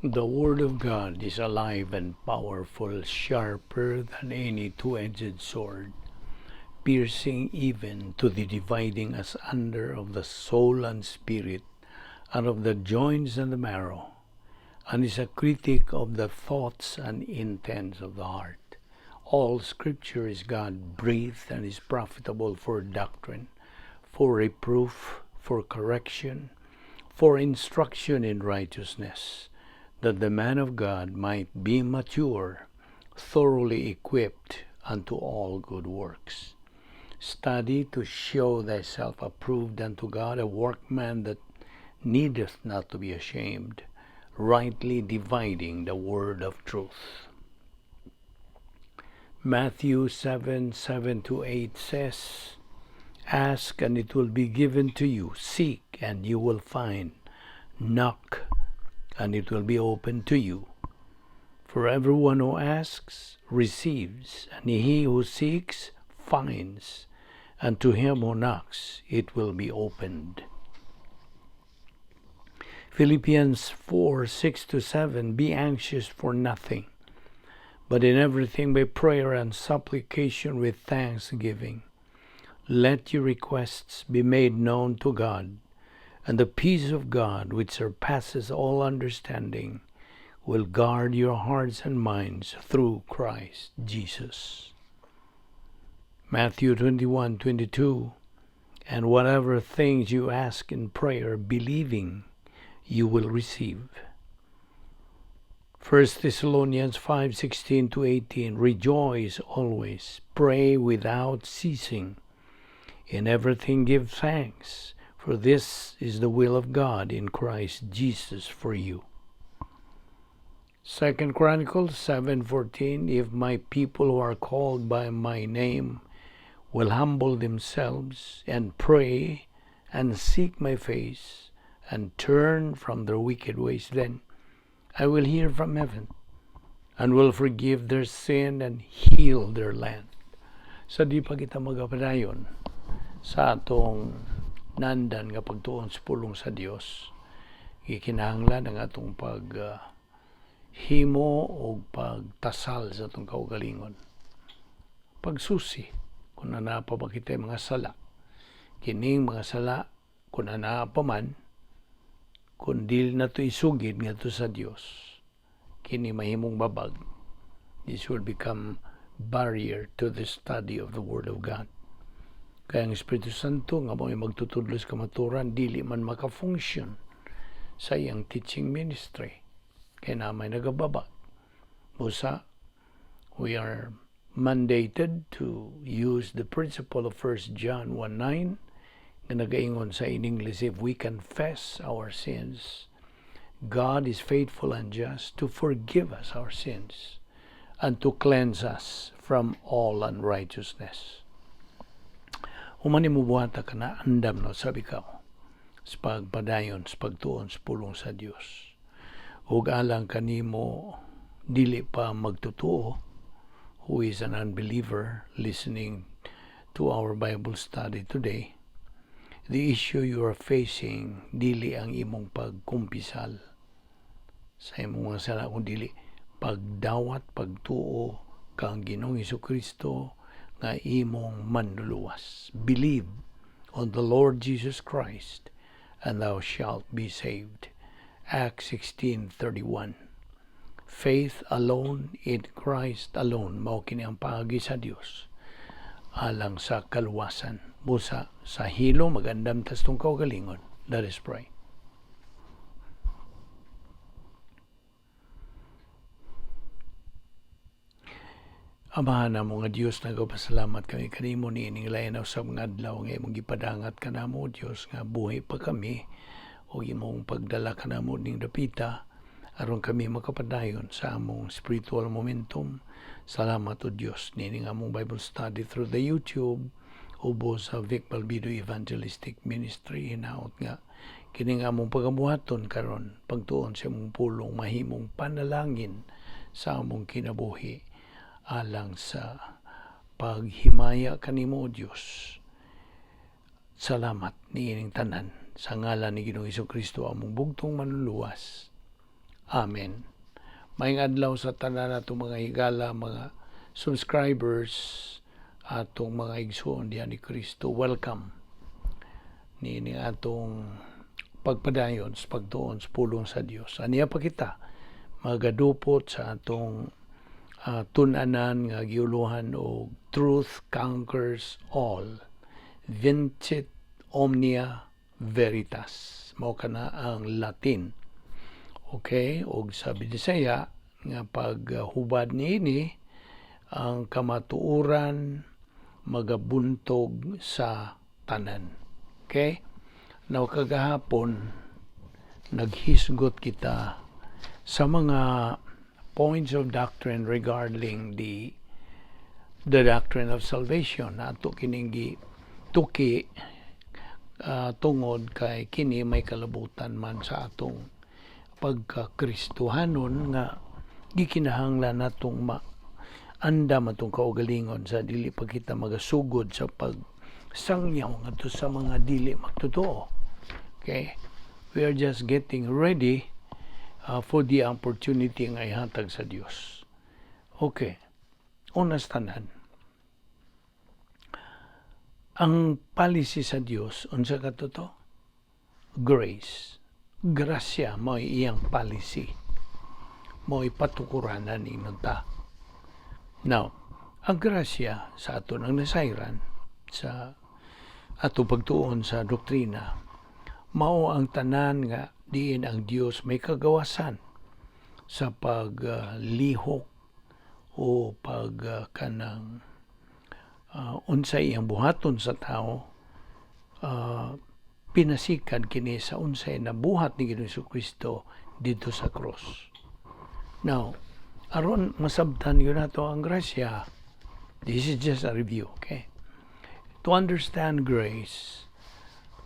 The Word of God is alive and powerful, sharper than any two-edged sword, piercing even to the dividing asunder of the soul and spirit, and of the joints and the marrow, and is a critic of the thoughts and intents of the heart. All Scripture is God breathed and is profitable for doctrine, for reproof, for correction, for instruction in righteousness, that the man of God might be mature, thoroughly equipped unto all good works. Study to show thyself approved unto God, a workman that needeth not to be ashamed, rightly dividing the word of truth. Matthew 7:7-8 says, "Ask and it will be given to you. Seek and you will find. Knock and it will be opened to you. For everyone who asks receives, and he who seeks finds, and to him who knocks it will be opened." Philippians 4:6-7, "Be anxious for nothing, but in everything by prayer and supplication with thanksgiving, let your requests be made known to God, and the peace of God, which surpasses all understanding, will guard your hearts and minds through Christ Jesus." Matthew 21:22, "And whatever things you ask in prayer, believing, you will receive." 1 Thessalonians 5:16-18, "Rejoice always, pray without ceasing. In everything give thanks, for this is the will of God in Christ Jesus for you." 2 Chronicles 7:14, "If my people who are called by my name will humble themselves and pray and seek my face and turn from their wicked ways, then I will hear from heaven and will forgive their sin and heal their land." Sa di pa kita magapadayon sa atong nandan nga pagtuon sa pulong sa Dios, gikinahanglan ang atong pag himo o pagtasal sa atong kaugalingon. Pagsusi kung naa pa ba kita mga sala. Kining mga sala, kung naa pa man, kung dili nato isugid ngadto sa Dios, kini mahimong babag. This will become barrier to the study of the Word of God. Kaya ang Espiritu Santo nga mo'y magtutudlo sa kamaturan, dili man maka-function sa iyang teaching ministry. Kay naa may nagababag. Busa, we are mandated to use the principle of 1 John 1:9 nga nagaingon sa in English, "If we confess our sins, God is faithful and just to forgive us our sins and to cleanse us from all unrighteousness." Human nimo buhata kana, andam na usab ikaw sa pagpadayon sa pagtuon sa pulong sa Dios. Ug alang kanimo dili pa magtutuo, who is an unbeliever listening to our Bible study today, the issue you are facing dili ang imong pagkumpisal sa imong mga sala, kung dili pagdawat, pagtuo kang Ginoong Kristo nga imong manluluwas. Believe on the Lord Jesus Christ and thou shalt be saved. Acts 16:31. Faith alone in Christ alone, mao kini ang paagi sa Dios alang sa kaluwasan. Busa sa hilo magandam tas atong kaugalingon. Let us pray. Amahan namo nga Dios, nagapasalamat kami kanimo niining lain usab nga adlaw nga imong gipadangat kanamo, Dios, nga buhi pa kami ug imong pagdala kanamo ning dapita aron kami makapadayon sa among spiritual momentum. Salamat, o Dios, niining among Bible study through the YouTube ubos sa Vic Balbido Evangelistic Ministry. Hinaot nga kining among pagabuhaton karon, pagtuon sa imong pulong, mahimong panalangin sa among kinabuhi alang sa paghimaya kanimo, O Dios. Salamat niining tanan sa ngalan ni Ginoong Kristo, among bugtong manluluwas. Amen. Maayong adlaw sa tanan natong mga higala, mga subscribers, atong mga igsoon diha ni Kristo. Welcome ni atong pagpadayon sa pagtuon sa pulong sa Dios. Aniya pa kita magadupot sa atong tun-anan nga giuluhan og "Truth Conquers All". Vincit omnia veritas. Mao kana ang Latin. Okay, og sa Binisaya nga paghubad niini, ang kamatuoran magabuntog sa tanan. Okay? Now, kagahapon naghisgot kita sa mga points of doctrine regarding the doctrine of salvation. Ato kining tuki tungod kay kini may kalabutan man sa atong pagka-Kristohanon nga gikinahanglan natong ma andam atong kaugalingon sa dili pa kita magasugod sa pagsangyaw ngadto sa mga dili magtotoo. Okay? We are just getting ready for the opportunity nga ihatag sa Dios. Okay. Una sa tanan, ang policy sa Dios, unsa kato to? Grace. Grasya mao iyang policy. Mao'y patukuranan ingon ta. Now, ang grasya sa ato ng nasayran sa ato pagtuon sa doktrina, mao ang tanan nga diin ang Dios may kagawasan sa paglihok o pag kanang unsay iyang buhaton sa tao, pinasikad kini sa unsay nabuhat ni Ginoong Kristo didto sa cross. Now, aron masabtan gyud nato ang grasya, this is just a review, okay? To understand grace,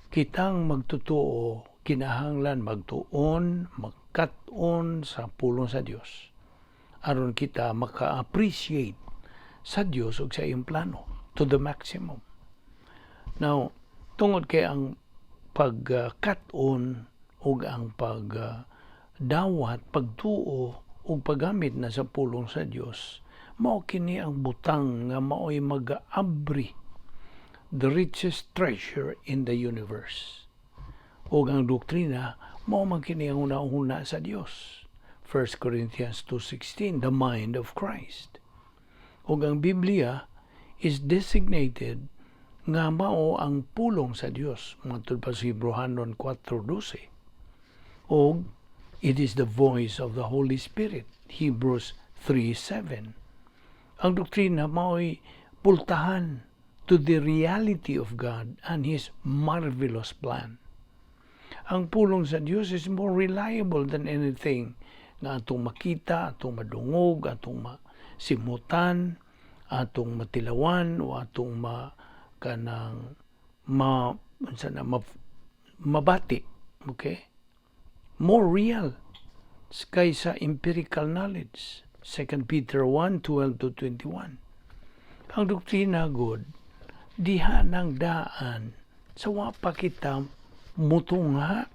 kitang magtotoo kinahanglan magtuon, magkat-on sa pulong sa Dios, aron kita maka-appreciate sa Dios ug sa iyang plano to the maximum. Now, tungod kay ang pagkat-on ug ang pagdawat, pagtuo ug paggamit na sa pulong sa Dios, mao kini ang butang nga mao'y mag-abri, the richest treasure in the universe. Ug ang doktrina mao man kini ang una-una sa Dios. 1 Corinthians 2:16, the mind of Christ. Ug ang Biblia is designated nga mao ang pulong sa Dios matud pa sa Hebreohanon 4:12. Ug it is the voice of the Holy Spirit, Hebrews 3:7. Ang doktrina mao'y pultahan to the reality of God and His marvelous plan. Ang pulong sa Dios is more reliable than anything nga atong makita, atong madungog, atong masimutan, atong matilawan o atong ma kanang ma unsa na ma, mabati, okay? More real kaysa empirical knowledge. 2 Peter 1:12 to 21. Ang doktrina gud diha nang daan sa wa pa kita mutungha.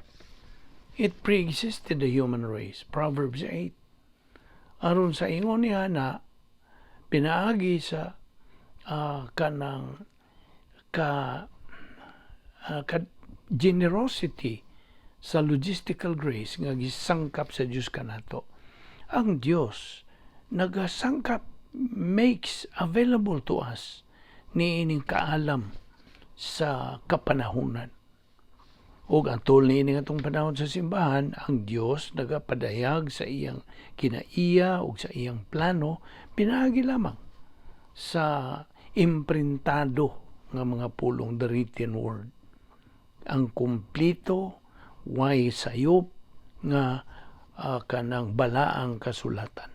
It pre-existed the human race. Proverbs 8. Aron sa ingon niya na pinaagi sa kanang ka generosity sa logistical grace nga gisangkap sa Dios kanato. Ang Dios nagasangkap, makes available to us niining kaalam sa kapanahunan. Ug ang tul niini atong panahon sa simbahan, ang Dios nagapadayag sa iyang kinaiya ug sa iyang plano pinaagi lamang sa imprintado nga mga pulong, the written word. Ang kumpleto, way sayop nga kanang balaang kasulatan.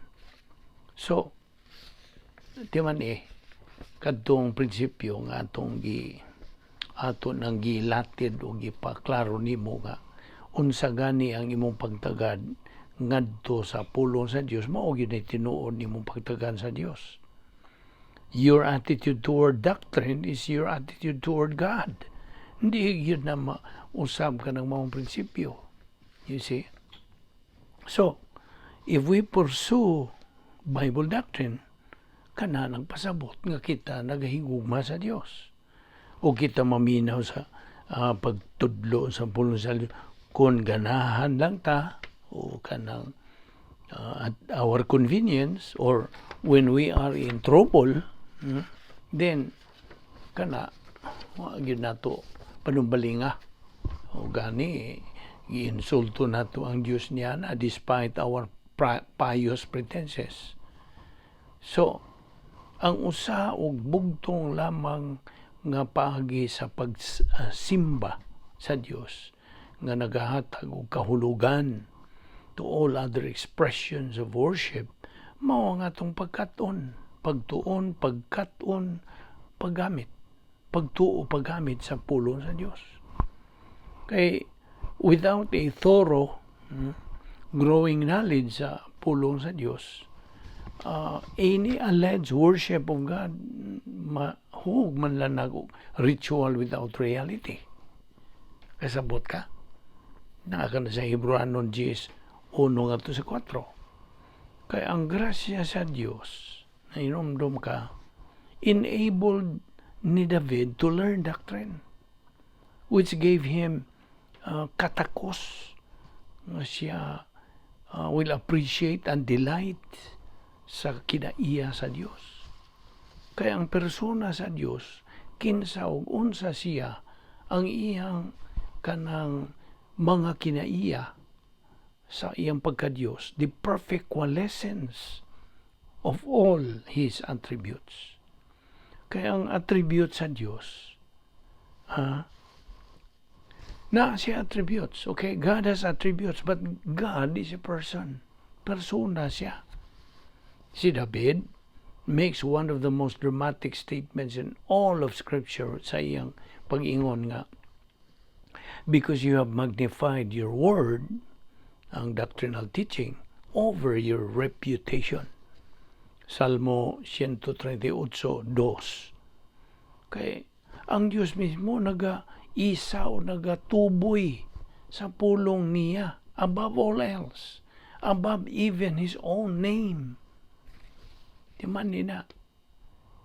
So, di man eh, kadtong prinsipyo nga atong gi ato nang gilatid o gipaklaro nimo nga unsa gani ang imong pagtagad ngadto sa pulong sa Dios, mao gyud ni tinuod nimong pagtagad sa Dios. Your attitude toward doctrine is your attitude toward God. Hindi gyud na mausab ka ng maong prinsipyo. You see? So, If we pursue Bible doctrine, kana nagpasabot nga kita nagahigugma sa Dios. O kita maminaw sa pagtudlo sa pulong sa Dios kung ganahan lang ta o kanang at our convenience or when we are in trouble, then kana wa gyud nato panumbalinga o gani giinsulto nato ang Dios niya na despite our pious pretenses. So, ang usa og bugtong lamang nga paagi sa pagsimba sa Dios nga nagahatag og kahulugan to all other expressions of worship mao ang atong pagkat-on, pagtuon, pagkat-on, paggamit, pagtuo, paggamit sa pulong sa Dios. Kay without a thorough growing knowledge sa pulong sa Dios, any alleged worship of God mahug man lang nag ritual without reality. Kasabot ka? Naa ka na sa Hebreohanon 10, 1 ngadto sa 4. Kay ang grasya sa Dios na inomdom ka, enabled ni David to learn doctrine, which gave him katakos nga siya will appreciate and delight sa kinaiya sa Dios. Kaya ang persona sa Dios, kinsa ug unsa siya, ang iyang kanang mga kinaiya sa iyang pagka-Dios, the perfect coalescence of all His attributes. Kaya ang attributes sa Dios, na siya attributes. Okay, God has attributes, but God is a person. Persona siya. Si David makes one of the most dramatic statements in all of Scripture sa iyang pag-ingon nga, "Because you have magnified your word," ang doctrinal teaching, "over your reputation." Salmo 138:2. Kay ang Diyos mismo naga-isa o nagatuboy sa pulong niya above all else, above even His own name. Di man ni na.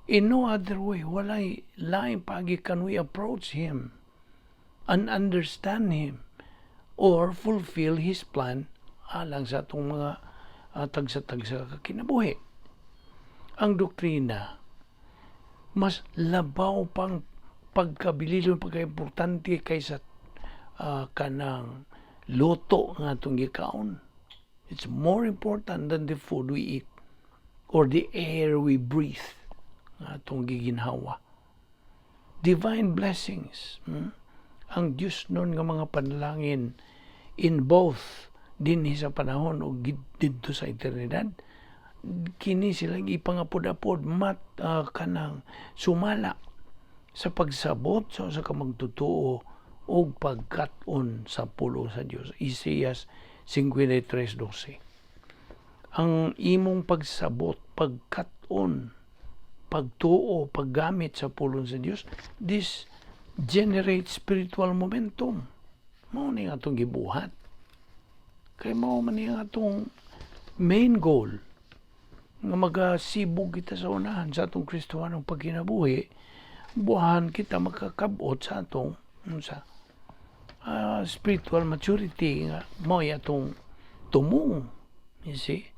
In no other way, walay laing paagi can we approach Him and understand Him or fulfill His plan alang sa atong mga tagsa-tagsa ka kinabuhi. Ang doktrina, mas labaw pang pagkabilin, pagkaimportante kaysa kanang luto nga atong gikaon. It's more important than the food we eat or the air we breathe nga atong giginhawa. Divine blessings. Ang Diyos nun nga mga panalangin in both dinhi sa panahon o didto sa eternidad, kini sila ipangapod-apod mat kanang sumala sa pagsabot sa usa ka magtotoo og pagkat-on sa pulong sa Dios. Isaias 53:12. Ang imong pagsabot, pagkat-on, pagtuo, paggamit sa pulong sa Dios, this generates spiritual momentum. Mao ni atong gibuhat. Kay mao man ni atong main goal nga magasibog kita sa unahan sa atong Kristohanong pagkinabuhi, buhahan kita makakabot sa atong unsa spiritual maturity nga mao atong tumong, you see,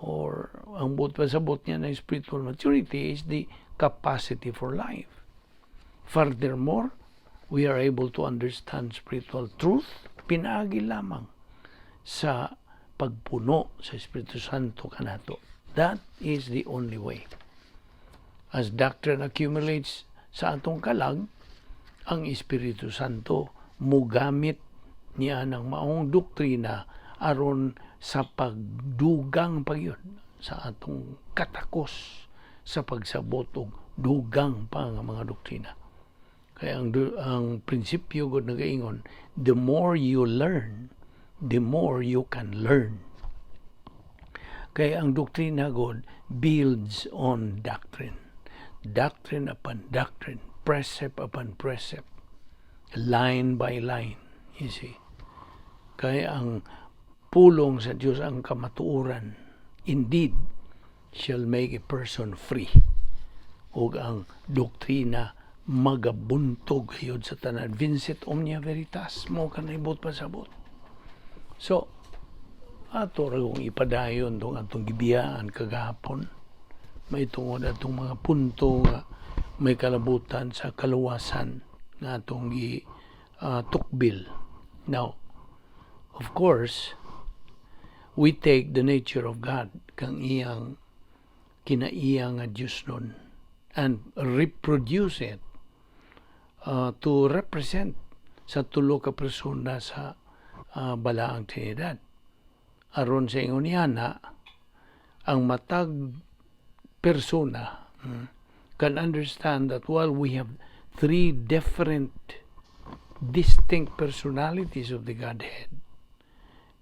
or ang buot pasabot niya ng spiritual maturity is the capacity for life. Furthermore, we are able to understand spiritual truth pinaagi lamang sa pagpuno sa Espiritu Santo kanato. That is the only way. As doctrine accumulates sa atong kalag, ang Espiritu Santo mugamit niya ng maong doktrina aron sa pagdugang pagyud sa atong katakos sa pagsabot og dugang pa nga mga doktrina. Kaya ang prinsipyo gud nagaingon, the more you learn, the more you can learn. Kaya ang doktrina God builds on doctrine. Doctrine upon doctrine, precept upon precept, line by line, you see. Kaya ang Pulong sa Dios, ang kamatuoran, indeed shall make a person free. Ug ang doktrina magabuntog gayud sa tanan. Vincit omnia veritas, mao kanay buot pasabot. So, ato ra kung ipadayon tong atong gibiyaan kagahapon, may tungod atong mga punto nga may kalabutan sa kaluwasan nga atong gi tukbil. Now, of course, we take the nature of God, kang iyang kinaiya nga Diyos nun, and reproduce it to represent sa tulo ka persona sa Balaang Trinidad. Aron sa ingon niya, ang matag persona can understand that while we have three different distinct personalities of the Godhead,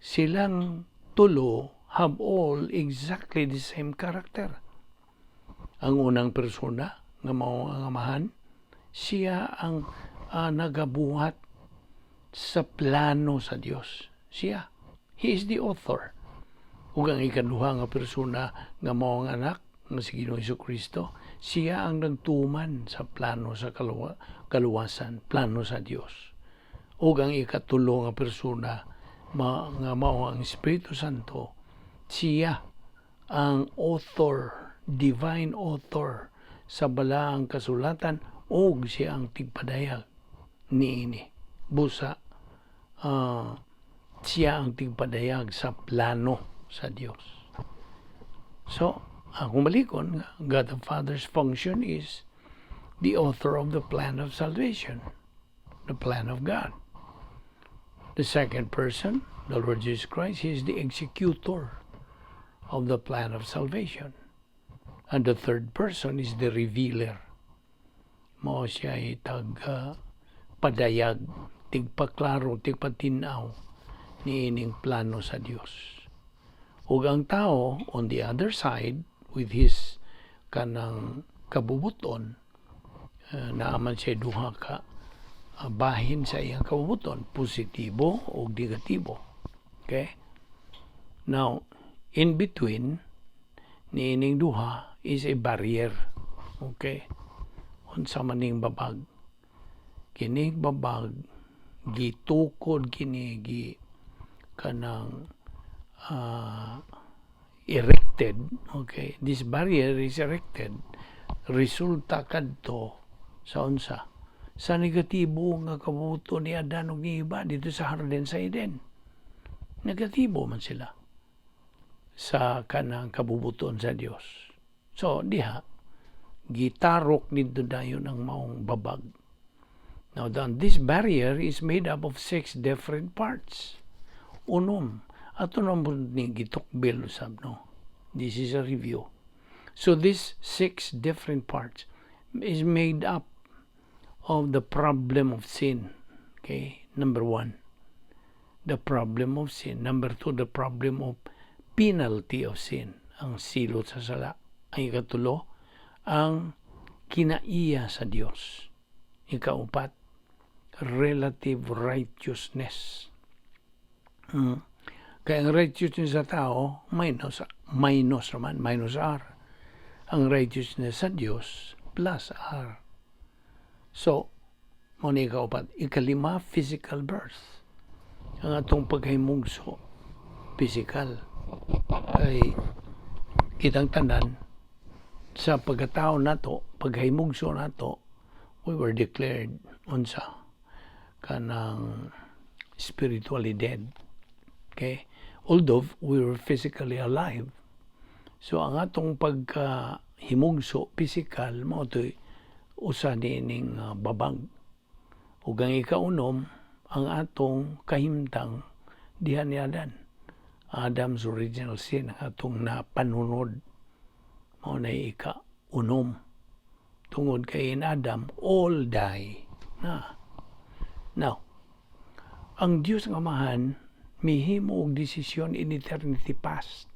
silang tulo have all exactly the same character. Ang unang persona nga mao ang Amahan, siya ang nagabuhat sa plano sa Dios. Siya. He is the author. Ug ang ikaduha nga persona nga mao ang Anak nga si Ginoong Kristo, siya ang nagtuman sa plano sa kaluwasan, plano sa Dios. Ug ang ikatulo nga persona nga mao ang Espiritu Santo, siya ang author, divine author sa Balaang Kasulatan ug siya ang tigpadayag niini. Busa siya ang tigpadayag sa plano sa Dios. So, akong balikon, God the Father's function is the author of the plan of salvation, the plan of God. The second person, the Lord Jesus Christ, he is the executor of the plan of salvation. And the third person is the revealer. Mao siya tag padayag, tigpaklaro, tigpatinaw niining plano sa Dios. Ug ang tao on the other side with his kanang kabubuton, naaman siya duha ka bahin sa iyang kabubuton, positibo o negatibo. Okay? Now, in between niining duha is a barrier. Okay? Unsa man ning babag? Kining babag gitukod kini, gi kanang erected, okay? This barrier is erected resulta kadto sa unsa? Sa negatibo nga kabubuton ni Adan ug ni Eva dito sa hardin sa Eden. Negatibo man sila sa kanang kabubuton sa Dios. So diha gitarok nidto dayon ang maong babag. Now then, this barrier is made up of six different parts. Unom. Ato naman ni gitukbil usab, no? This is a review. So these six different parts is made up of the problem of sin. Okay, number one, the problem of sin. Number two, the problem of penalty of sin, ang silot sa sala. Ang ikatulo, ang kinaiya sa Dios. Ikaupat, relative righteousness. Kaya ang righteousness sa tao, minus, minus naman, minus R. Ang righteousness sa Dios, plus R. So, mao ni ikaupat. Ikalima, physical birth. Ang atong pagkahimugso, physical. Kay kitang tanan, sa pagkatao nato, pagkahimugso nato, we were declared unsa? Kanang spiritually dead. Okay? Although we were physically alive. So ang atong pagkahimugso physical mao to'y usa niining babag. Ug ang ikaunom, ang atong kahimtang diha ni Adan. Adam's original sin, ang atong napanunod. Mao na ika-unom. Tungod kay in Adam, all die. Na. Now, ang Diyos nga Amahan mihimo og desisyon in eternity past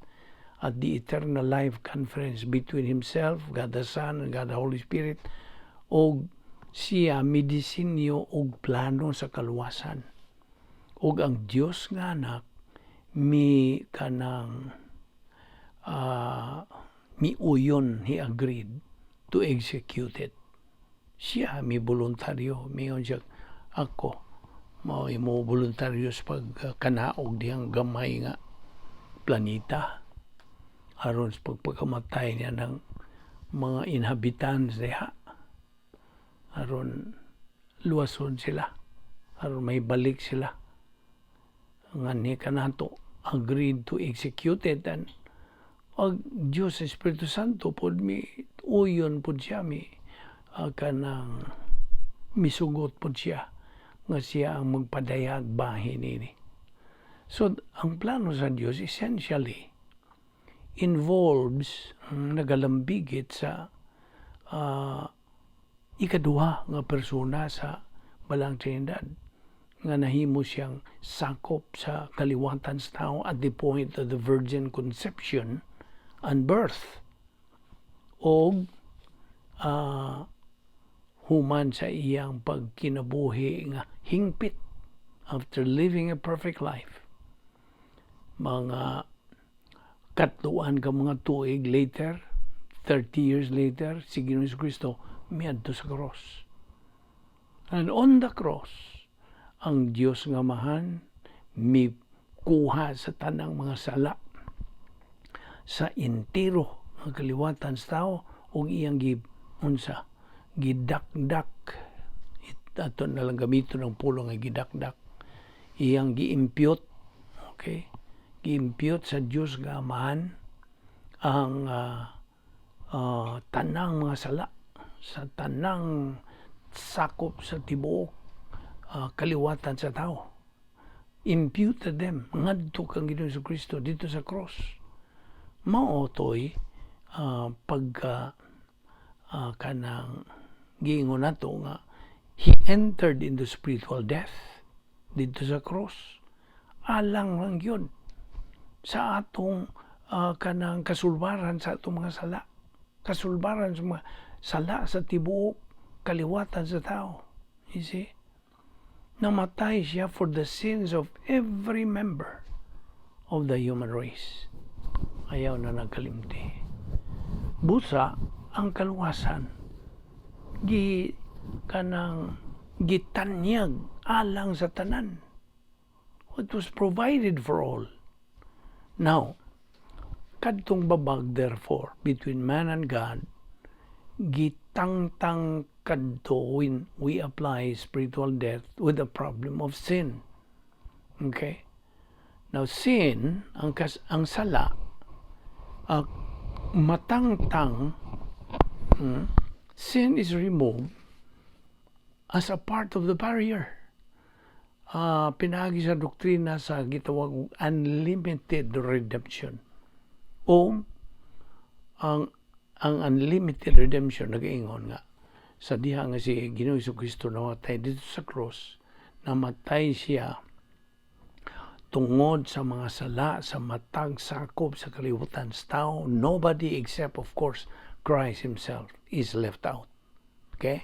at the Eternal Life Conference between himself, God the Son, and God the Holy Spirit, og siya midisenyo og plano sa kaluwasan. Og ang Dios nga Anak Mi kanang miuyon, he agreed to execute it. Siya mi voluntaryo, miingon siya, "Ako mao mo voluntaryo sa pagkanaog dihang gamay nga planeta aron sa pagpakamatay niya ng mga inhabitants diha, aron luwason sila, aron may balik sila." Ngani kanato agreed to execute it, and ang Diyos Espiritu Santo pod mi uyon pod siya, mi kanang misugot pod siya nga siya ang magpadayag bahin ini. So ang plano sa Dios essentially involves nagalambigit sa ikaduha nga persona sa Balaang Trinidad nga nahimo siyang sakop sa kaliwatan sa tao at the point of the virgin conception and birth og human sa iyang pagkinabuhi nga hingpit after living a perfect life. Mga katluan ka mga tuig later, 30 years later, si Ginoong Kristo miadto sa cross, and on the cross ang Dios nga Amahan mi kuha sa tanang mga sala sa entero nga kaliwatan sa tao ug iyang gi unsa, gidakdak. Ato na lang gamiton ang pulong nga gidakdak, iyang gi-impute, okay, gi-impute sa Dios nga Amahan ang tanang mga sala sa tanang sakop sa tibuok kaliwatan sa tao, imputed them ngadto kang Ginoong Kristo didto sa cross. Mao toy pagka kanang giingon nato nga he entered into spiritual death didto sa cross alang lang yun sa atong kanang kasulbaran sa atong mga sala, kasulbaran sa mga sala sa tibuok kaliwatan sa tao. You see, namatay siya for the sins of every member of the human race. Ayaw na nagkalimti. Busa ang kaluwasan gi kanang gitanyag alang sa tanan. It was provided for all. Now, kadtong babag therefore between man and God, gitangtang kadto when we apply spiritual death with the problem of sin. Okay? Now sin, ang sala, matangtang, sin is removed as a part of the barrier. Pinaagi sa doktrina sa gitawag og unlimited redemption. O ang unlimited redemption nagaingon nga sa diha nga si Ginoong Kristo namatay didto sa cross, namatay siya tungod sa mga sala sa matag sakop sa kalibutan sa tao. Nobody except, of course, Christ himself is left out. Okay?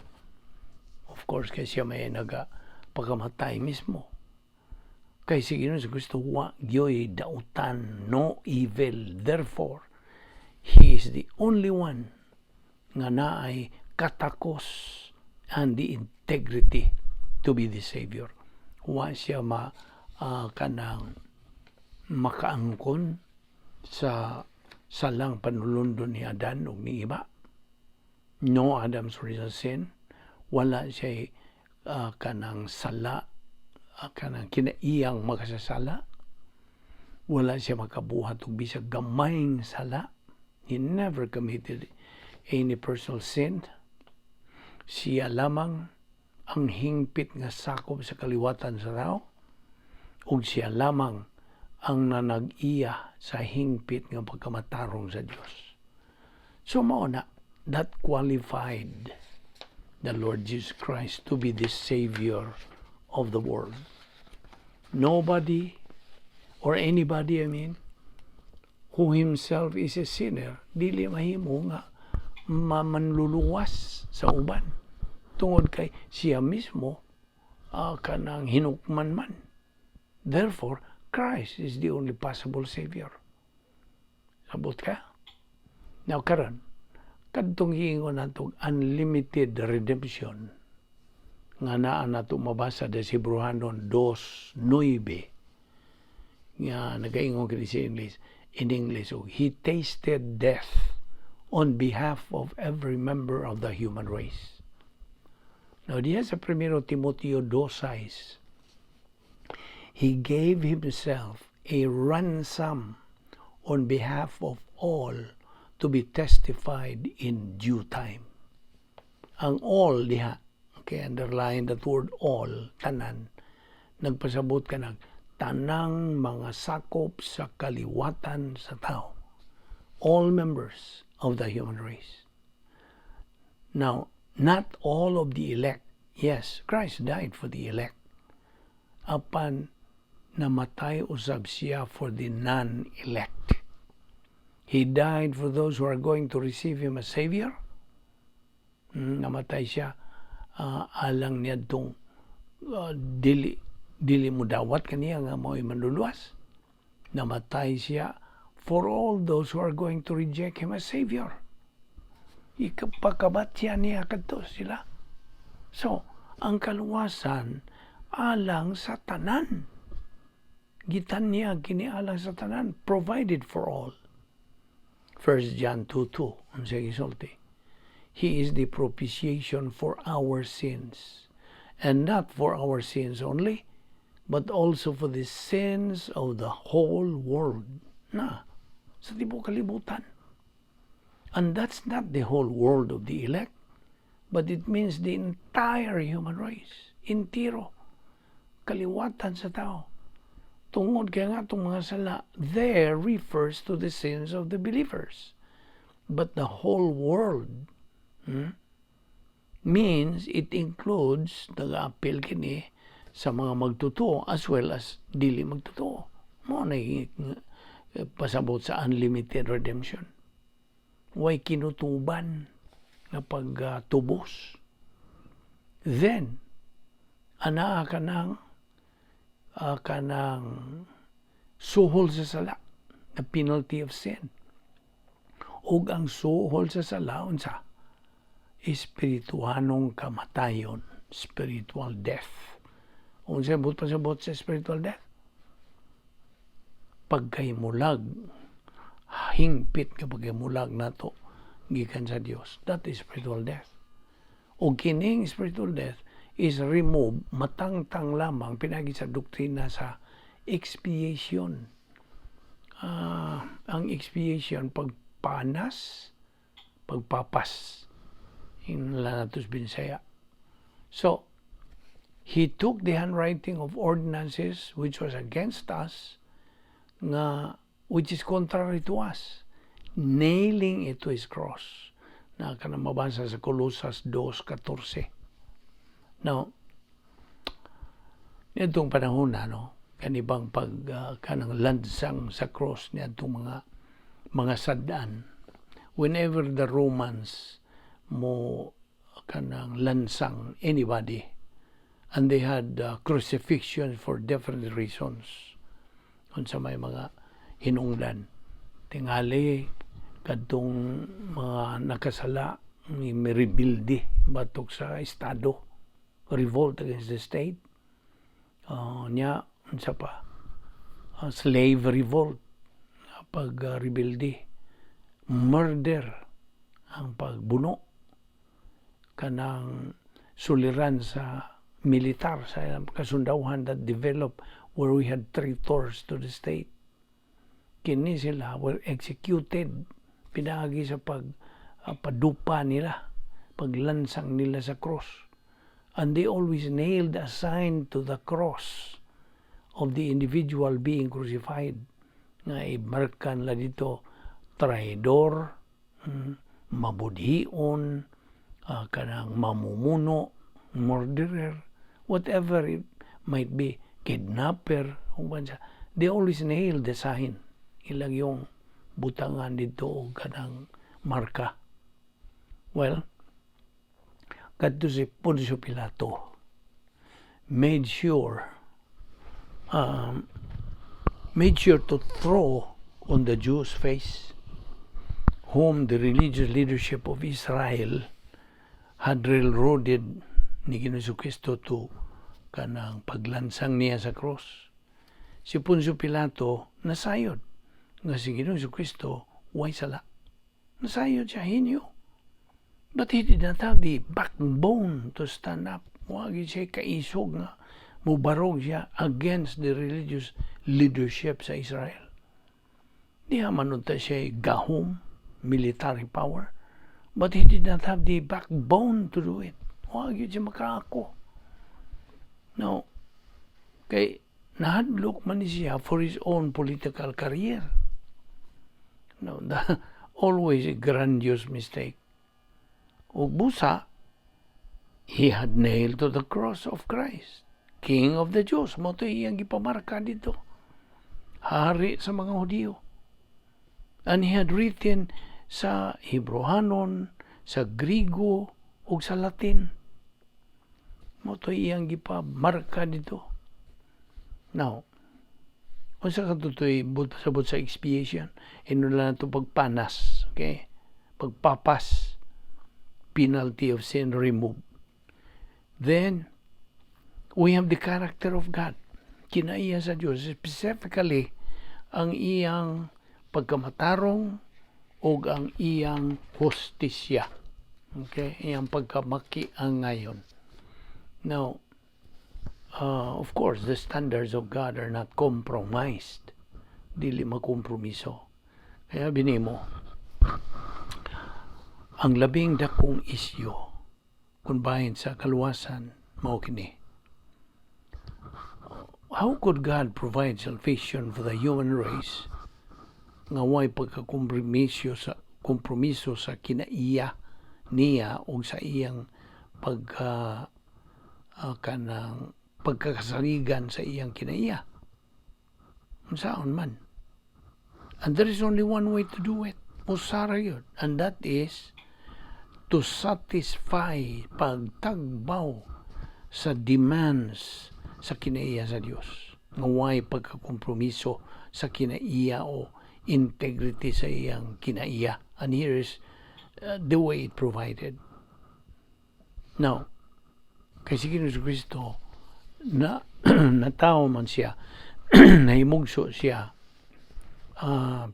Of course, kay siya may naga pagkamatay mismo. Kay si Ginoong Kristo wa gyoy dautan, no evil. Therefore, he is the only one nga naay katakos and the integrity to be the Savior. Wa siya ma kanang makaangkon sa salang panulundon ni Adan ug ni Eva. No Adam's original sin. Wala siya kanang sala, kanang kinaiyang makasasala. Wala siya makabuhat og bisag gamayng sala. He never committed any personal sin. Siya lamang ang hingpit nga sakop sa kaliwatan sa tao ug siya lamang ang nanag-iya sa hingpit nga pagkamatarong sa Dios. So mao na that qualified the Lord Jesus Christ to be the Savior of the world. Nobody or anybody, I mean, who himself is a sinner, dili mahimo nga mamanluluwas sa uban. Tungod kay siya mismo kanang hinukman man. Therefore, Christ alone Christ is the only possible Savior. Sabot ka? Now, karon, kadtong giingon nato unlimited redemption nga naa nato mabasa sa Hebreohanon 2:9 nga nagaingon kini sa English, in English, oh, "He tasted death on behalf of every member of the human race." Now, diha sa Primero Timoteo 2:6, "He gave himself a ransom on behalf of all to be testified in due time." Ang "all" diha, okay, underline that word "all", tanan, nagpasabot ka nag tanang mga sakop sa kaliwatan sa tao. All members of the human race. Now, not all of the elect. Yes, Christ died for the elect. Apan namatay usab siya for the non-elect. He died for those who are going to receive him as Savior. Namatay siya alang niadtong dili mo dawat kaniya nga mao'y manluluwas. Namatay siya for all those who are going to reject him as Savior. Ipakabatya niya kadto sila. So, ang kaluwasan alang sa tanan. Gitanyag kini alang sa tanan, provided for all. 1 John 2:2, ang sige gisulti, "He is the propitiation for our sins, and not for our sins only, but also for the sins of the whole world." Na, sa tibuok kalibutan. And that's not the whole world of the elect, but it means the entire human race. Entiro. Kaliwatan sa tao. Tungod kay nga itong mga sala, there refers to the sins of the believers. But the whole world means it includes, nag-apil kini sa mga magtotoo as well as dili magtotoo. Mao na pasabot sa unlimited redemption. Way kinutuban nga pagtubos. Then, anaa kanang suhol sa sala, the penalty of sin. Ug ang suhol sa sala unsa? Espirituhanong kamatayon, spiritual death. Unsa buot pasabot sa spiritual death? Pagkahimulag, hingpit nga pagkahimulag nato gikan sa Dios. That is spiritual death. O kining spiritual death is removed, matangtang lamang pinagi sa doktrina sa expiation. Ang expiation, pagpanas, pagpapas. In nato sa Binsaya. So, he took the handwriting of ordinances which was against us, nga, which is contrary to us, nailing it to his cross. Na kanang mabasa sa Colosas 2:14. Now, nitong panahon na, no, kanibang pag kanang lansang sa cross niadtong mga sad-an, whenever the Romans mo kanang lansang anybody, and they had crucifixion for different reasons, unsa may mga hinungdan, tingali kadtong mga nakasala, ni rebelde batok sa estado, revolt against the state, nya unsa pa, slave revolt, pag rebelde, murder, ang pagbuno, kanang suliran sa militar, sa kasundawhan that developed where we had traitors to the state. Kini sila were executed pinaagi sa pag padupa nila, paglansang nila sa cross. And they always nailed a sign to the cross of the individual being crucified nga imarkan la dito traidor, mabudhion, kanang mamumuno, murderer, whatever it might be, kidnapper, kung ba, they always nail the sign, ilang yung butangan dito og kanang marka. Well, kadto si Poncio Pilato made sure Made sure to throw on the Jews' face, whom the religious leadership of Israel had railroaded ni Ginoong Kristo to kanang paglansang niya sa cross. Si Poncio Pilato nasayod nga si Ginoong Kristo way sala. Nasayod siya, he knew. But he did not have the backbone to stand up. Wa gyud siya kaisog nga mubarog siya against the religious leadership sa Israel. Diha man unta siya gahom, military power, but he did not have the backbone to do it. Wa gyud siya makaako. No, kay nahadlok man ni siya for his own political career. No, always a grandiose mistake. Ug busa, he had nailed to the cross of Christ, King of the Jews. Mao to iyang gipamarka dito. Hari sa mga Hudiyo. And he had written sa Hebrehanon, sa Grigo, ug sa Latin. Mao to iyang gipamarka dito. Now, unsa ka tutoy sabot sa expiation? Inula na to pagpanas, okay? Pagpapas, penalty of sin removed. Then, we have the character of God. Kinaiya sa Diyos, specifically, ang iyang pagkamatarong o ang iyang hustisya. Okay? Iyang pagkamakiangayon. Now, of course, the standards of God are not compromised. Dili makompromiso. Kaya binimo, ang labing dakong isyu kung bahin sa kaluwasan mao kini. How could God provide salvation for the human race nga way pagkakompromiso sa kompromiso sa kinaiya niya o sa iyang pagka kanang pagkakasaligan sa iyang kinaiya? Unsaon man? And there is only one way to do it. Usa ra gyud. And that is to satisfy, pagtagbaw sa demands sa kinaiya sa Dios. Nga way pagkakompromiso sa kinaiya o integrity sa iyang kinaiya. And here is the way it provided. Now, kay si Ginoong Kristo na natawo man siya, nahimugso siya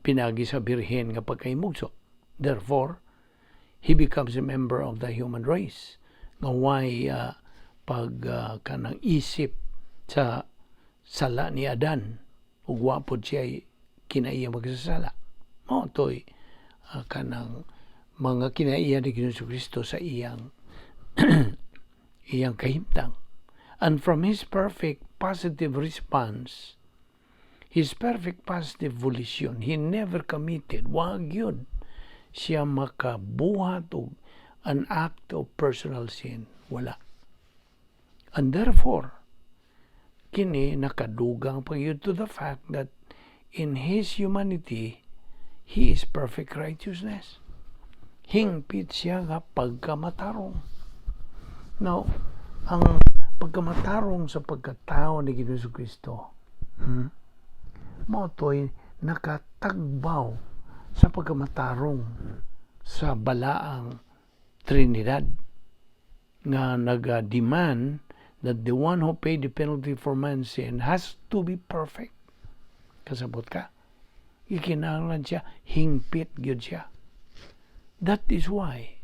pinagi sa birhen nga pagkahimugso. Therefore, he becomes a member of the human race. Nga way pag kanang isip sa sala ni Adan ug wa pod siya kinaiya magsasala. Mao to'y kanang mga kinaiya ni Ginoong Kristo sa iyang kahimtang. And from his perfect positive response, his perfect positive volition, he never committed, wa gyud siya makabuhat og an act of personal sin. Wala. And therefore, kini nakadugang pa gyud to the fact that in his humanity, he is perfect righteousness. Hingpit siya nga pagkamatarong. Now, ang pagkamatarong sa pagkatao ni Ginoong Kristo, mao to'y nakatagbaw sa pagkamatarong sa balaang Trinidad nga naga-demand that the one who paid the penalty for man's sin has to be perfect. Kasabot ka? Ikinahanglan siya, hingpit gyud siya. That is why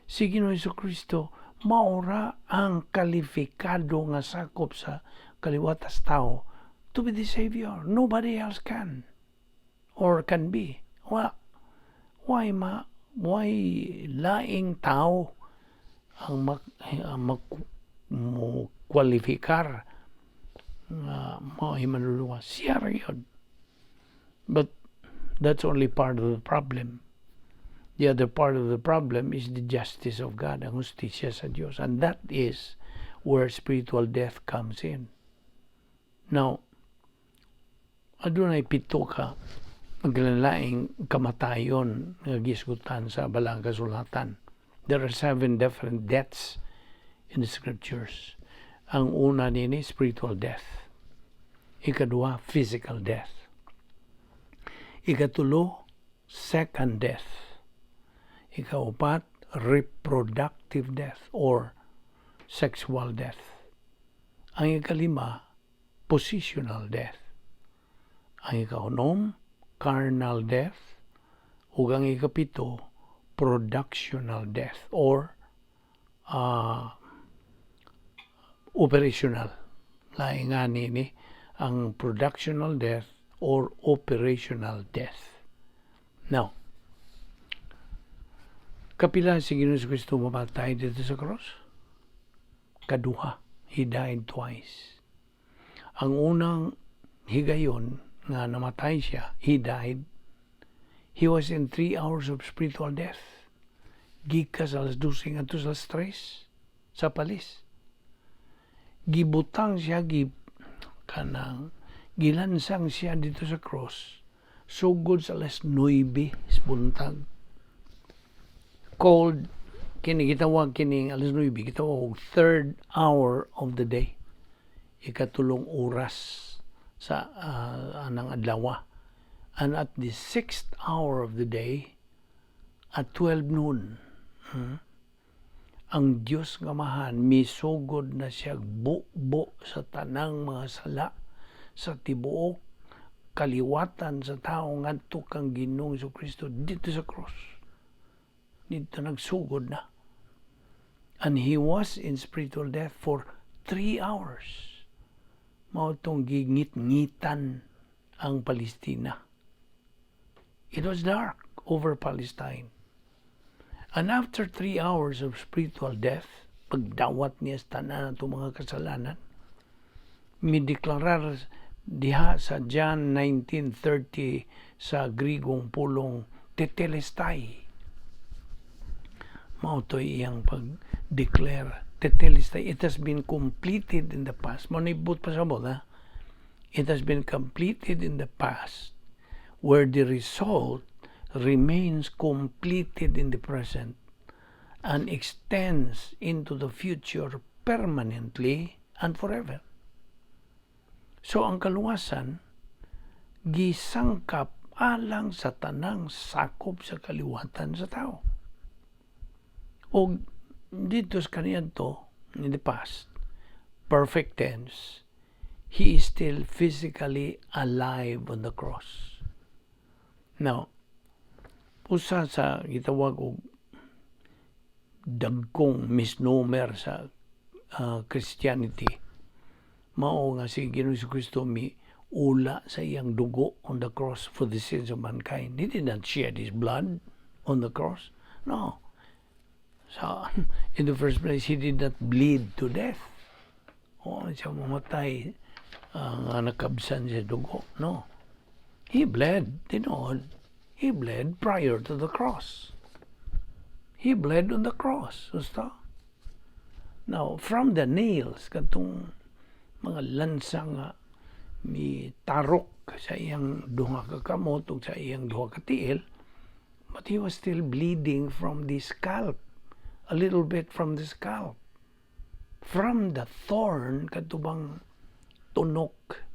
si Ginoong Kristo maura ang kalifikado nga sakop sa kaliwatas tao to be the Savior. Nobody else can or can be. Why, why laing tao ang mak, mo kwalifikar nga mao manluluwas? Siya ra gyud. But that's only part of the problem. The other part of the problem is the justice of God, ang hustisya sa Diyos. And that is where spiritual death comes in. Now, adunay pito ka maglalaing kamatayon nga gisgutan sa Balaang Kasulatan. There are seven different deaths in the scriptures. Ang una nini, spiritual death. Ikaduha, physical death. Ikatulo, second death. Ikaupat, reproductive death or sexual death. Ang ikalima, positional death. Ang ikaunom, carnal death. Ug ang ikapito, productional death or operational. Lain nga ni ang productional death or operational death. Now, kapila si Ginoong Kristo mamatay dito sa cross? Kaduha. He died twice. Ang unang higayon nga namatay siya, he died. He was in 3 hours of spiritual death. Gikas alas 12 ngadto sa alas 3 sa palis. Gibutang siya, kanang gilansang siya dito sa cross sugod sa alas 9 sa buntag. Called kini, gitawag kining alas 9, gitawag og third hour of the day. Ikatulong oras sa anang adlaw. And at the sixth hour of the day, at 12 noon, ang Dios nga Amahan misugod na siya bubo sa tanang mga sala sa tibuok kaliwatan sa tao ngadto kang Ginoong Kristo dito sa cross. Dito nagsugod na. And he was in spiritual death for 3 hours. Mao tong gingit-ngitan ang Palestina. It was dark over Palestine. And after 3 hours of spiritual death, pagdawat niya sa tanan atong mga kasalanan, mideklarar diha sa John 19:30 sa Grigong pulong, "Tetelestai." Mao to iyang pag-declare, "Tetelestai." It has been completed in the past. Mao ni buot pasabot, ha? It has been completed in the past where the result remains completed in the present and extends into the future permanently and forever. So ang kaluwasan gisangkap alang sa tanang sakop sa kaliwatan sa tao. O dito sa kaniadto, in the past, perfect tense, he is still physically alive on the cross. Now, usa sa gitawag og dagkong misnomer sa Christianity mao nga si Ginoong Kristo mi ula sa iyang dugo on the cross for the sins of mankind. He did not shed his blood on the cross. No. So, in the first place, he did not bleed to death. O, siya mamatay nga nakabsan siya dugo. No. He bled, tinuod. He bled prior to the cross. He bled on the cross. Gusto? Now, from the nails, katong mga lansa nga mi tarok sa iyang duha ka kamot ug sa iyang duha ka tiil, but he was still bleeding from the scalp, a little bit from the scalp. From the thorn, katubang tunok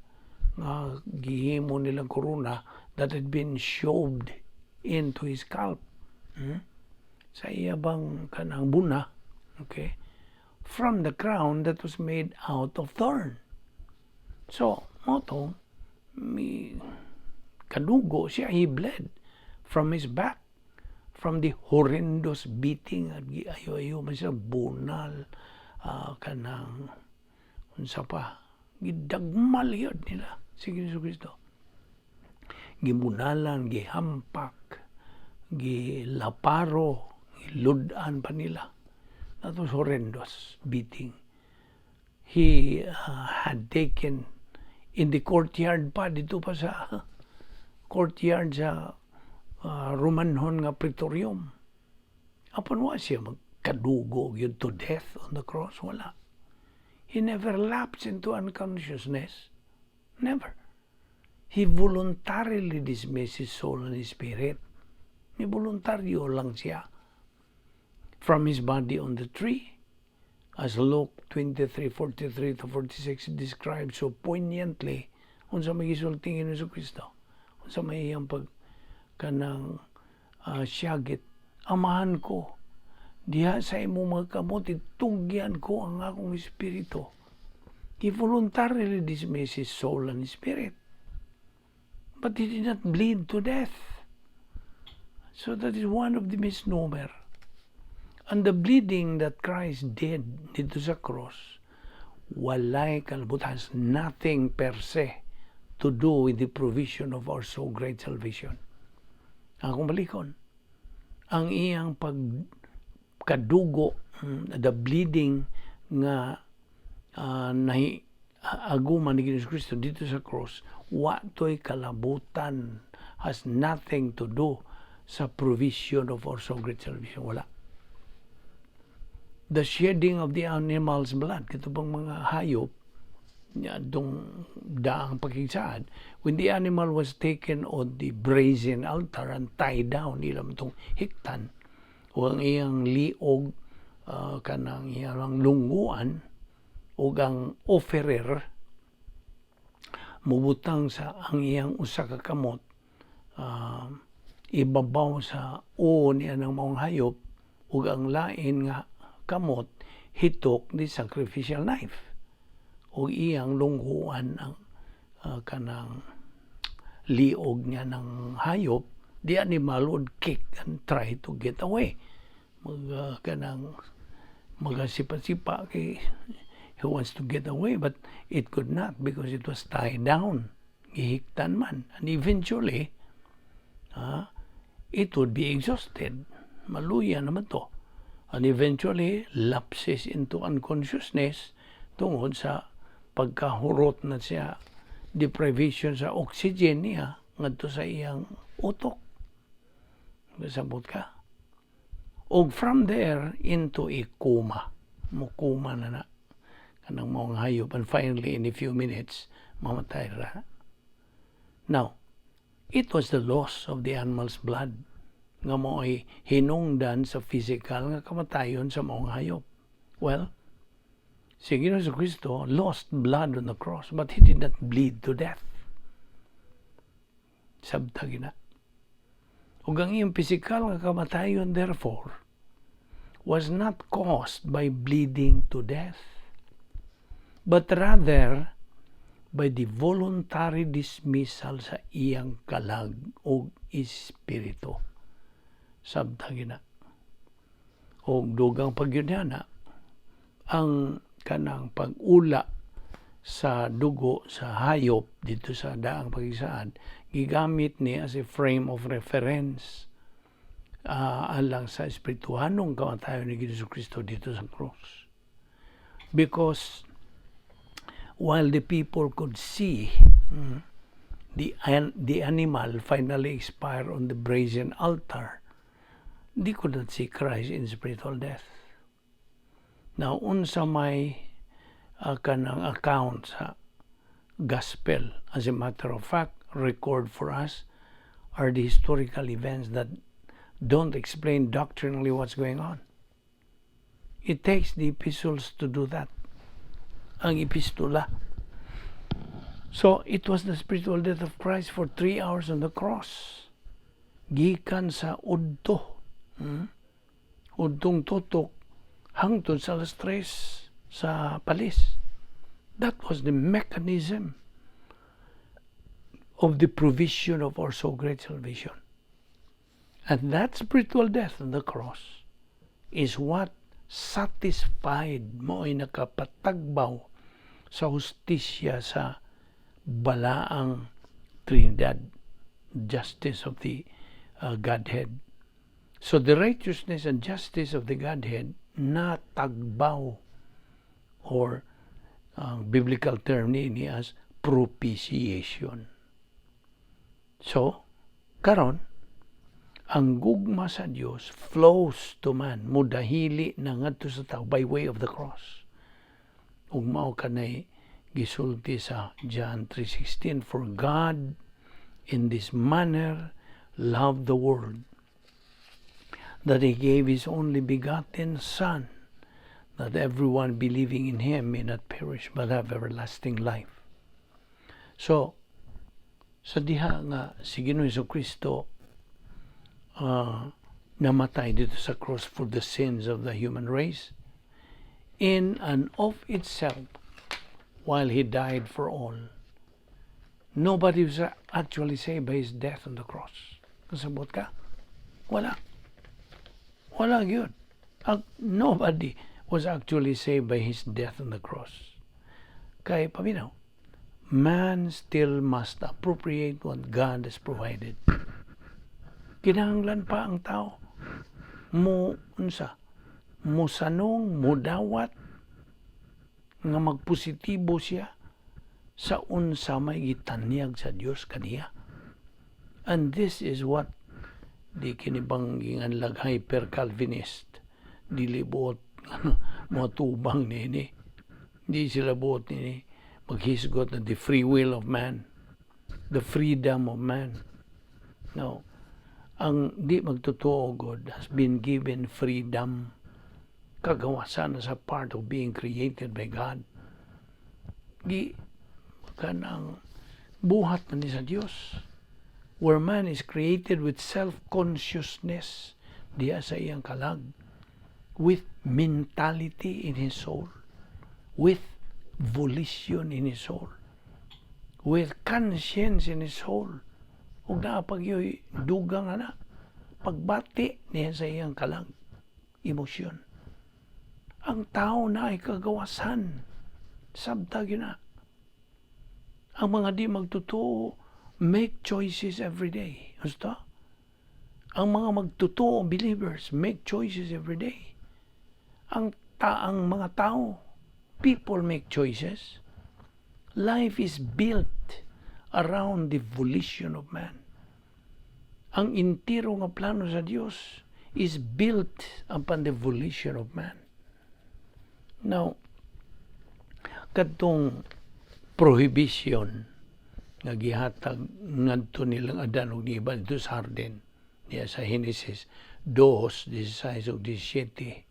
nga gihimo nilang korona that had been shoved into his scalp. Sa iya bang kanang buna, okay? From the crown that was made out of thorn. So, mao to, mi kadugo siya, he bled from his back, from the horrendous beating, at ayo-ayo man siya, bunal, kanang, unsa pa, gidagmal yun nila si Jesu Kristo. Gibunalan, gihampak, gilaparo, gilud-an pa nila. That was horrendous beating. He had taken in the courtyard pa, dito pa sa courtyard sa Romanhon nga Praetorium. Apan wa siya magkadugo yun to death on the cross. Wala. He never lapsed into unconsciousness. Never. He voluntarily dismissed his soul and his spirit. May voluntaryo lang siya from his body on the tree. As Luke 23:43 to 46 describes so poignantly unsa may gisulti ni Kristo. Unsa may iyang pag kanang siyagit, "Amahan ko, diha sa imong mga kamot itugyan ko ang akong espiritu." He voluntarily dismissed his soul and spirit. But he did not bleed to death. So that is one of the misnomer. And the bleeding that Christ did dito sa cross, walay kalabot, has nothing per se to do with the provision of our so great salvation. Akong balikon, ang iyang pagkadugo, the bleeding nga nahi aguman ni Ginoong Kristo dito sa cross, wa to'y kalabutan, has nothing to do sa provision of our so great salvation. Wala. The shedding of the animal's blood, kato bang mga hayop, dong daang pakigsaad, when the animal was taken on the brazen altar and tied down, ilang tong hiktan, o ang iyang liog, kanang iyang lungguan, ug ang offerer mubutang sa ang iyang usa ka kamot ibabaw sa uo niya ng maong hayop ug ang lain nga kamot hitok ni sacrificial knife ug iyang lungguan ang kanang liog niya ng hayop. The animal would kick and try to get away, mag kanang magasipa-sipa kay he wants to get away, but it could not because it was tied down, gihiktan man, and eventually it would be exhausted, maluya naman to, and eventually lapses into unconsciousness tungod sa pagkahurot na siya, deprivation sa oxygen niya ngadto sa iyang utok. Sabot ka? Og from there into a coma, mukoma na na kanang maong hayop, and finally in a few minutes mamatay ra. Now, it was the loss of the animal's blood nga mao'y hinungdan sa physical nga kamatayon sa maong hayop. Well, si Ginoong Kristo lost blood on the cross, but he did not bleed to death. Sabta gina. Ug ang iyang physical nga kamatayon, therefore, was not caused by bleeding to death, but rather by the voluntary dismissal sa iyang kalag o espiritu. Sabta gina. Og dugang pagyud na ang kanang pag-ula sa dugo sa hayop dito sa daang pagisaad, gigamit ni as a frame of reference alang sa espirituhanong kamatayon ni Jesu Kristo dito sa cross. Because while the people could see the animal finally expire on the brazen altar, they could not see Christ in spiritual death. Now, unsa may kanang account sa gospel, as a matter of fact, record for us are the historical events that don't explain doctrinally what's going on. It takes the epistles to do that. Ang epistola. So, it was the spiritual death of Christ for 3 hours on the cross. Gikan sa udto. Udtong tutok hangtod sa alas 3 sa palis. That was the mechanism of the provision of our so great salvation. And that spiritual death on the cross is what satisfied, mo ay nakapatagbaw sa hustisya sa balaang Trinidad, justice of the Godhead. So the righteousness and justice of the Godhead natagbaw, or ang biblical term niini as propitiation. So, karon ang gugma sa Dios flows to man, mudahili na ngadto sa tao by way of the cross. Ug mao kanay gisulti sa John 3:16, "For God in this manner loved the world, that he gave his only begotten Son, that everyone believing in him may not perish but have everlasting life." So, sa diha nga si Ginoong Kristo Namatay didto sa cross for the sins of the human race in and of itself while he died for all. Nobody was actually saved by his death on the cross. Kasabot ka? Wala. Wala gyud. Nobody was actually saved by his death on the cross. Kay paminaw, man still must appropriate what God has provided. Kinahanglan pa ang tao mo unsa mosanong, mudawat nga magpositibo siya sa unsa may gitanyag sa Dios kaniya. And this is what di kini bang ginganlag hyper Calvinist, dili buot mo tubang nini. Di sila buot nini maghisgot na the free will of man, the freedom of man. No, ang di magtotoo God has been given freedom, kagawasan as a part of being created by God. Gi kanang buhat man ni sa Dios where man is created with self-consciousness diya sa iyang kalag, with mentality in his soul, with volition in his soul, with conscience in his soul, ug naa pa gyoy dugang ana pagbati niya sa iyang kalag, emosyon. Ang tao na ay kagawasan, sabta gyud na. Ang mga di magtotoo make choices every day. Gusto? Ang mga magtotoo believers make choices every day. Ang mga tao, people make choices. Life is built around the volition of man. Ang entero nga plano sa Dios is built upon the volition of man. Now, kadtong prohibition nga gihatag ngadto nilang Adan ug Eva didto sa hardin niya sa Genesis 2:16 ug 17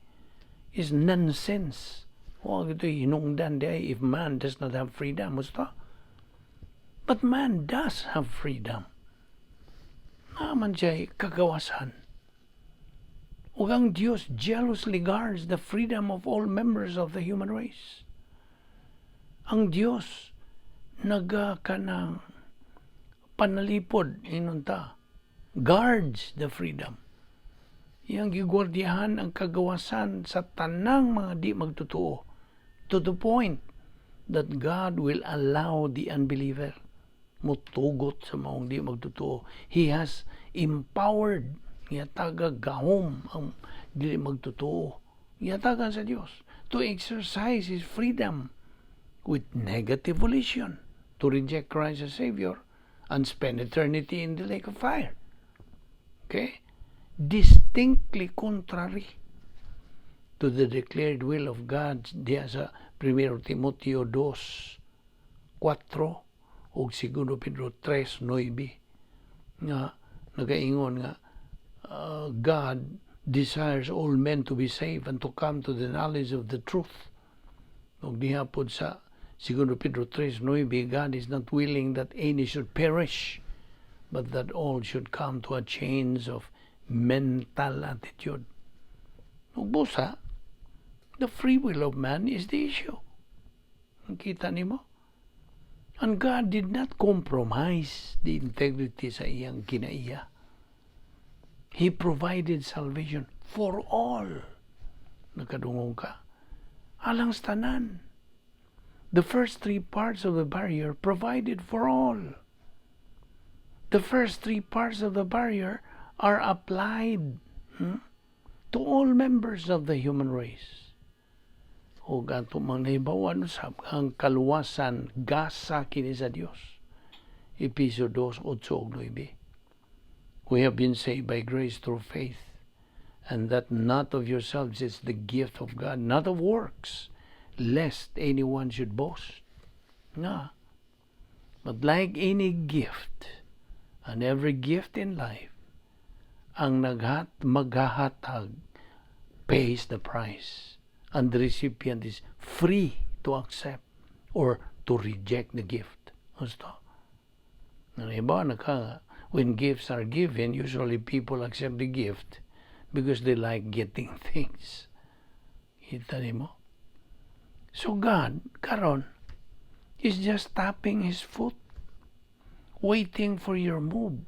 is nonsense. Wa ito hinungdan diay if man does not have freedom. Gusto? But man does have freedom. Naa man siya kagawasan. Ug ang Dios jealously guards the freedom of all members of the human race. Ang Dios naga kanang panalipod, ingon ta, guards the freedom. Iyang gigwardiyahan ang kagawasan sa tanang mga di magtotoo to the point that God will allow the unbeliever mutugot sa maong di magtotoo. He has empowered, gihatagan gahom ang dili magtotoo. Gihatagan sa Dios to exercise his freedom with negative volition to reject Christ as Savior and spend eternity in the lake of fire. Okay? Distinctly contrary to the declared will of God diya sa 1 Timoteo 2:4 ug 2 Pedro 3:9 nga nagaingon nga God desires all men to be saved and to come to the knowledge of the truth. Ug diha pod sa 2 Pedro 3:9, God is not willing that any should perish, but that all should come to a change of mental attitude. Ug busa, the free will of man is the issue. Kita nimo? And God did not compromise the integrity sa iyang kinaiya. He provided salvation for all. Nakadungog ka? Alang sa tanan. The first three parts of the barrier provided for all. The first three parts of the barrier are applied to all members of the human race. O ato mang nahibawan usab ang kaluwasan gasa kini sa Dios. Epeso 2:8 ug 9. We have been saved by grace through faith, and that not of yourselves, is the gift of God, not of works, lest anyone should boast. Nga. But like any gift, and every gift in life, ang maghahatag pays the price, and the recipient is free to accept or to reject the gift. Gusto? Ang iba, naka, When gifts are given, usually people accept the gift because they like getting things. Kita nimo? So God, karon, is just tapping His foot, waiting for your move.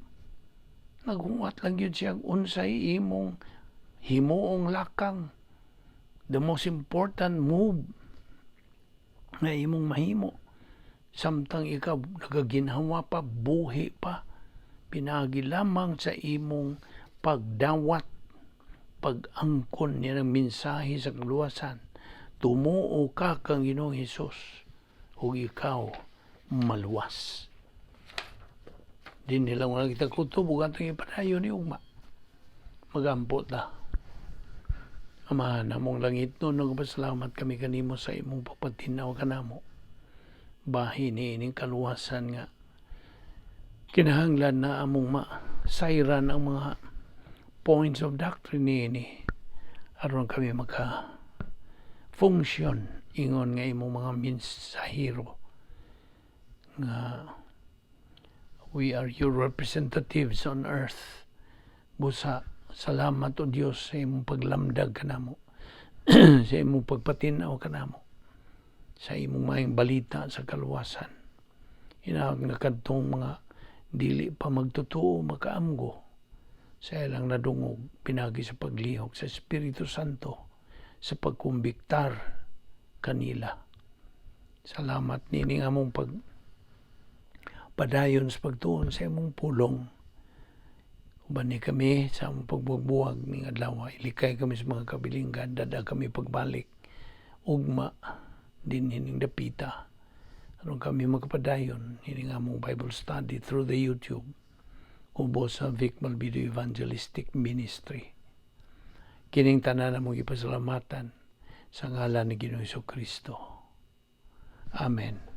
Naghuwat lang gyud siya unsay imong himuong lakang. The most important move nga imong mahimo samtang ikaw nagaginhawa pa, buhi pa, pinagi lamang sa imong pagdawat, pag-angkon niya ng mensahe sa kaluwasan. Tumuo ka kang Ginoong Hesus ug ikaw maluwas. Dinhi lang wala kita kutob ug atong ipadayon ni ugma. Magampo ta. Amahan namong langitnon, nagpasalamat kami kanimo sa imong pagpatinaw kanamo. Bahin ni ining kaluwasan nga kinahanglan na among masayran ang mga points of doctrine niini aron kami maka function ingon nga imong mga mensahero, nga we are your representatives on earth. Busa salamat, O Dios, sa imong paglamdag kanamo, sa imong pagpatinaw kanamo, sa imong maayong balita sa kaluwasan. Hinaot nga kadtong mga dili pa magtotoo makaamgo sa ilang nadungog pinagi sa paglihok sa Espiritu Santo sa pagkumbiktar kanila. Salamat nining among pag padayon sa pagtuon sa imong pulong. Uban ni kami sa among pagbuwag ning adlaw. Ilikay kami sa mga kabilinggan, dada kami pagbalik. Ugma dinhi ning dapita, aron kami makapadayon hining among Bible study through the YouTube ubos sa Vic Malvido Evangelistic Ministry. Kining tanan among gipasalamatan sa ngalan ni Ginoong Kristo. Amen.